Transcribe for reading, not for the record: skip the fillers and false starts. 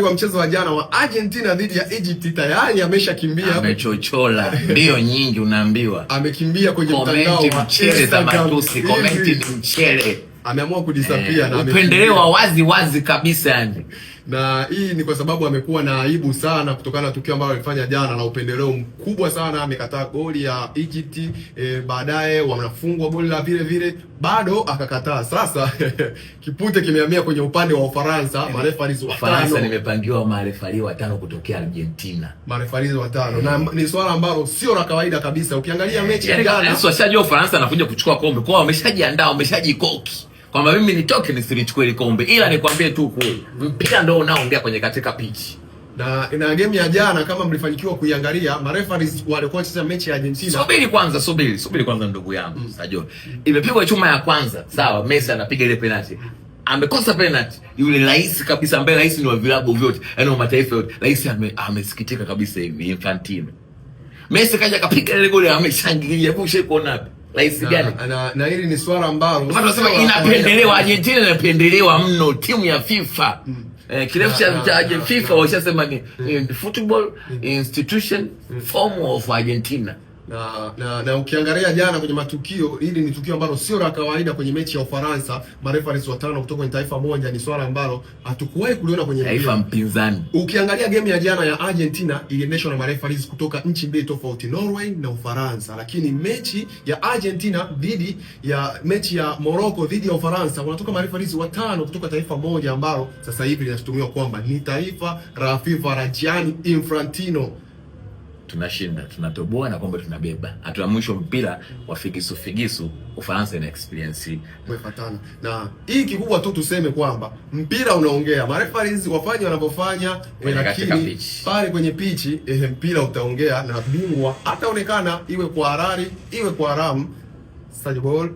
Refari wa mchezo wa jana wa Argentina dhidi ya Egypt tayari ameshakimbia, amechochola mbio nyingi, unaambiwa amekimbia kwenye mtandao wa mchele za matusi, comment ni mchele, ameamua kudisappear na upendeleo wa wazi wazi kabisa yani. Na hii ni kwa sababu amekuwa na aibu sana kutokana na tukio ambalo alifanya jana na upendeleo mkubwa sana. Amekataa goli ya Egypt, baadaye wanafungwa goli la vile vile bado akakataa. Sasa kipute kimehamia kwenye upande wa Ufaransa, marefari watano. Ufaransa nimepangiwa marefari watano kutokea Argentina, marefari watano, na ni swala ambalo sio la kawaida kabisa. Ukiangalia mechi ya jana, washajua Ufaransa anakuja kuchukua kombe kwao, wameshajiandaa, wameshajikoki kwamba mimi nitoke nisilichukue ile kombe, ila nikwambie tu kweli, mpira ndio unaoongea kwenye katika pitch. Na game ya jana kama mlifanikiwa kuiangalia, mareferees walikuwa wanacheza mechi ya Argentina. Subiri kwanza, subiri, subiri kwanza ndugu yangu Sajo. Imepigwa chuma ya kwanza, sawa, Messi anapiga ile penalty. Amekosa penalty. Yule rais kabisa ambaye rais ni wa vilabu vyote, yaani wa mataifa yote. Rais amesikitika kabisa hivi Infantino. Messi kaja kapiga ile goli ameshangilia. Hebu ushaikuona wapi? Rais gani? Na hili ni swala ambalo tunasema inapendelewa, Argentina inapendelewa mno, timu ya FIFA. Kirefu cha FIFA washasema ni football institution form of Argentina. Na ukiangalia jana kwenye matukio, hili ni tukio ambalo sio la kawaida kwenye mechi ya Ufaransa, marefaris watano kutoka kwenye taifa moja, ni swala ambalo hatukuwahi kuliona kwenye taifa mpinzani. Ukiangalia game ya jana ya Argentina iliendeshwa na marefaris kutoka nchi mbili tofauti, Norway na Ufaransa, lakini mechi ya Argentina dhidi ya mechi ya Morocco dhidi ya Ufaransa wanatoka marefaris watano kutoka taifa moja ambalo sasa hivi linashutumiwa kwamba ni taifa la FIFA la Gianni Infantino. Tunashinda, tunatoboa na kombe tunabeba. Hatua mwisho mpira wa figisu figisu, Ufaransa ina experience kufuatana. Na hii kikubwa tu tuseme kwamba mpira unaongea, mareferees wafanye wanavyofanya, lakini pale kwenye pichi mpira utaongea na bingwa ataonekana, iwe kwa harari iwe kwa haramu. Sadio Ball